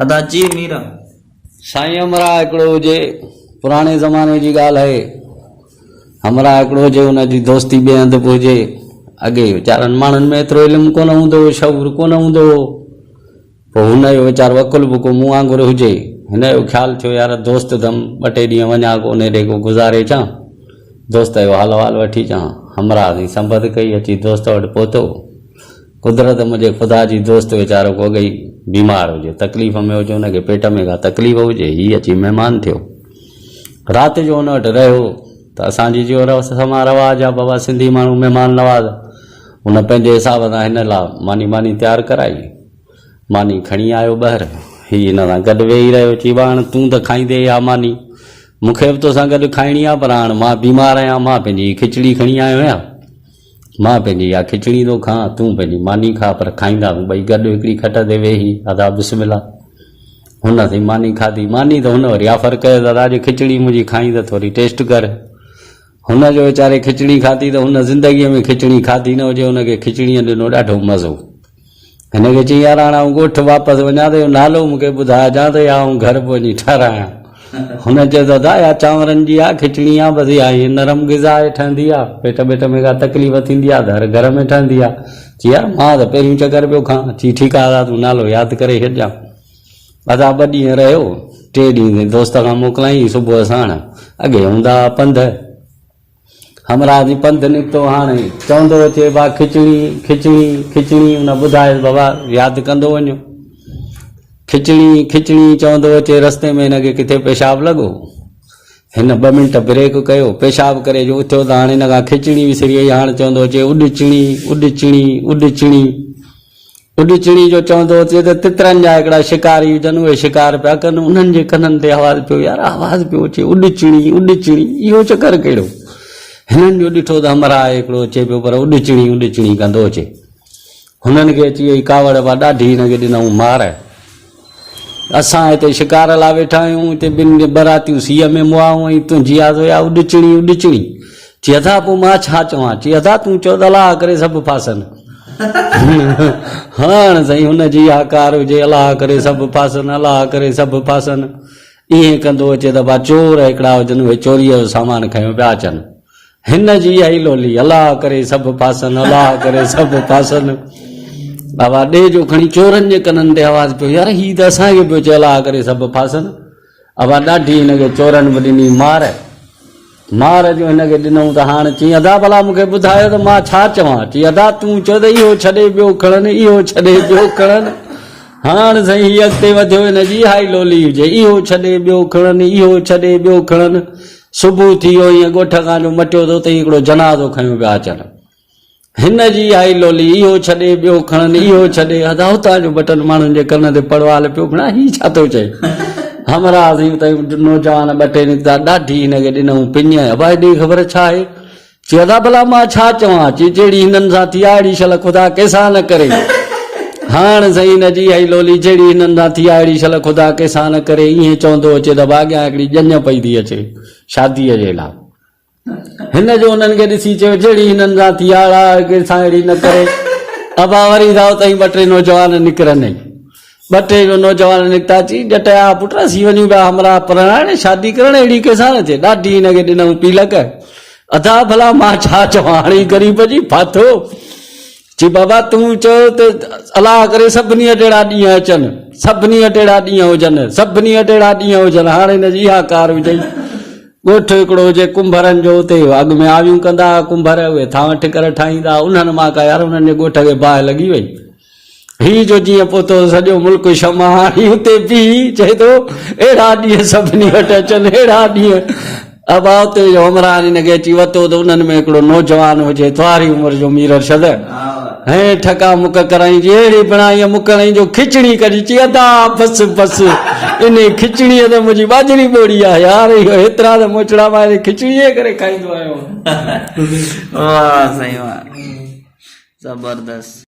ادا جي ميرا. سائين همراهه هڪڙو هجي پراڻي زماني جي ڳالهه آهي همراهه هڪڙو هجي ان جي دوستي ٻئي هنڌ به هجي اڳي ويچارن ماڻهن ۾ ايترو علم ڪونه هوندو هو شعور ڪونه هوندو هو پوء هن جو ويچارو عقل به ڪو مون وانگر هجي هن جو خيال ٿيو يار دوست اٿم ٻه ٽي ڏينهن وڃان ڪو انهي ڏي ڪو گذاري اچان دوست جو حال احوال وٺي اچان همراهه سين سنبت ڪئي اچي دوست وٽ پهتو قدرت منهنجي خدا جي دوست ويچارو ڪو اڳ ئي بيمار هجي، تڪليف ۾ هجي، ان کي پيٽ ۾ ڪا تڪليف هجي، هي اچي مهمان ٿيو. رات جو ان وٽ رهيو ته اسان جي جيئن رسم آ رواج آ بابا سنڌي ماڻهو مهمان نواز، ان پنهنجي حساب سان هن لا ماني ٻاني تيار ڪرائي. ماني کڻي آيو ٻهر، هي هن سان گڏ ويهي رهيو، چي ڀاڻ تون ته کائيندين اها ماني، مون کي به توسان گڏ کائڻي آ پر هاڻ مان بيمار آهيان، مان پنهنجي هي کچڙي کڻي آيو آهيان. مان پنهنجي اها کچڙي ٿو کان، تون پنهنجي ماني کاء، پر کائينداسون ٻئي گڏ هڪڙي کٽ تي ويهي. ادا بسم الله. هن سائين ماني کاڌي. ماني ته هن وري آفر ڪيس، ادا جي کچڙي منهنجي کائين ته ٿوري ٽيسٽ ڪر. هن جو ويچاري کچڙي کاڌي ته هن زندگيء ۾ کچڙي کاڌي نه هجي، هن کي کچڙيء ڏنو ڏاڍو مزو. هن کي چيائين يار هاڻ آئون ڳوٺ واپس وڃان ته اهو نالو مون کي ٻڌائجان ته يا آئون گهر به وڃي ٺهرايان. هن چيو ته ادا اها چانورن جي آ کچڻي آ بس اها ائين نرم غذا آهي ٺهندي آ پيٽ ٻيٽ ۾ ڪا تڪليف ٿيندي آ ته هر گهر ۾ ٺهندي آ. چي يار مان ته پهريون چڪر پيو کان. چي ٺيڪ آ ادا تون نالو ياد ڪري ڇڏجان. ادا ٻه ڏينهن رهيو ٽي ڏينهن تائين دوست کان موڪلائين صبح ساڻ اڳي هوندا ها پنڌ. همراهه جي پنڌ نڪتو هاڻي چوندو اچي با کچڻي کچڻي کچڻي ان ٻڌايس بابا ياد ڪندو وڃو کچڻي کچڻي چوندو اچي رستي ۾ هن کي ڪٿي پيشاب لڳو هن ٻه منٽ بريڪ ڪيو پيشاب ڪري جو اٿيو ته هاڻي هن کان کچڻي وسري وئي هاڻ چوندو اچي اڏچڻي اڏچڻي اڏچڻي اڏچڻي جو چوندو اچي ته تترن جا هڪڙا شڪاري هجن، اهي شڪار پيا ڪن، انهن جي ڪنن تي آواز پيو، يار آواز پيو اچي، اڏچڻي، اڏچڻي، اهو چڪر ڪهڙو؟ هنن جو ڏٺو ته همراهه هڪڙو اچي پيو پر اڏچڻي، اڏچڻي ڪندو اچي. هنن کي اچي وئي ڪاوڙ، با ڏاڍي هن کي ڏنائون مار. اسان هتي شڪار لاء ويٺا آهيون، هتي ٻن ٻه راتيون سيء ۾ مئا آهيون ۽ تنهنجي آ سو اها اڏچڻي اڏچڻي. چي ادا پوء مان ڇا چوان؟ چي ادا تون چئو ته الله ڪري سڀ ڦاسن. هاڻ سائين هن جي اها ڪار هجي الله ڪري سڀ ڦاسن، الله ڪري سڀ ڦاسن. ائين ڪندو اچي ته با چور هڪڙا هجن اهي چوريء جو سامان کنيو پيا اچن. هن جي اها ئي لولي، الله ڪري سڀ ڦاسن، الله ڪري سڀ ڦاسن. بابا ڏي جو کڻي چورن جي ڪنن تي آواز پيو، يار هي ته اسان کي پيو چئي الله ڪري سڀ ڦاسن. ابا ڏاڍي هن کي چورن به ڏني مار. مار جو هن کي ڏنئون ته هاڻ چيائين ادا ڀلا مون کي ٻڌايو ته مان ڇا چوان؟ چيائين ادا تون چئو ته اهو ڇڏي ٻيو کڻن، اهو ڇڏي ٻيو کڻن. هاڻ سائين هي اڳتي وڌيو هن جي اها ئي لولي هجي، اهو ڇڏي ٻيو کڻن، اهو ڇڏي ٻيو کڻن. صبح ٿي ويو ائين ڳوٺ کان جو مٽيو ته اتي ئي هڪڙو جنازو کنيو پيا اچن. هن جي اها ئي لولي، اهو ڇڏي ٻيو کڻن، اهو ڇڏي. ادا اتان جو ٻه ٽن ماڻهن جي ڪن تي پڙوال پيو ڀڻا هي ڇا ٿو چئي. همراهه سائين اتان نوجوان ٻه ٽي نڪتا، ڏاڍي هن کي ڏنائون پڃ. ابا ڏي خبر ڇا آهي؟ چي ادا ڀلا مان ڇا چوان؟ چي جهڙي هنن سان ٿي آ اهڙي شل خدا ڪنهن سان نه ڪري. هاڻ سائين هن جي اها ئي لولي جهڙي هنن سان ٿي آ اهڙي شل خدا ڪنهن سان نه ڪري. ائين چوندو اچي ته اڳيان هڪڙي ڄڃ پئي ٿي اچي شاديء جي لاء. هن جو انهن کي ڏسي چيو جهڙي هنن سان ٿي آ اڙا ڪنهن سان اهڙي نه ڪري. ابا وري ٿا اتان ٻه ٽي نوجوان نڪرن ۽ ٻه ٽي نوجوان نڪتا چي ڄٽ آ پٽ اسين وڃون پيا همراهه پرڻائڻ شادي ڪرڻ اهڙي ڪنهن سان نه ٿئي ڏاڍي هن کي ڏنائون پيلڪ ادا ڀلا مان ڇا چوان هاڻي غريب جي ڦاٿو چي بابا تون چئو ته الله ڪري سڀني وٽ اهڙا ڏينهن اچن سڀني وٽ اهڙا ڏينهن هجن سڀني وٽ اهڙا ڏينهن هجن هاڻي هن جي اها ڪار هجئي ڳوٺ هڪڙو هجي ڪنڀرن جو اتي اڳ ۾ آويون ڪندا هئا ڪنڀر اهي ٿانو ٺڪر ٺاهيندا انهن مان ڪا يار انهن جي ڳوٺ کي باهه لڳي وئي هي جو جيئن پهتو سڄو ملڪ شمع هڻي اتي بيهي چئي ٿو اهڙا ڏينهن سڀني وٽ اچن اهڙا ڏينهن ابا اتي جو همراهن هن کي اچي وتو ته انهن ۾ هڪڙو نوجوان هجي تواري عمر جو مير ارشد هي ٺڪا مڪ ڪرائين جي اهڙي بڻائي مڪ هڻائين جو کچڻي ڪڍي چي ادا بس بس انهي کچڻي ته منهنجي ٻاجهري ٻوڙي آهي يار اهو هيترا ته موچڙا مان انهي کچڻي جي ڪري کائيندو آهيان. واهه سائين واهه زبردست.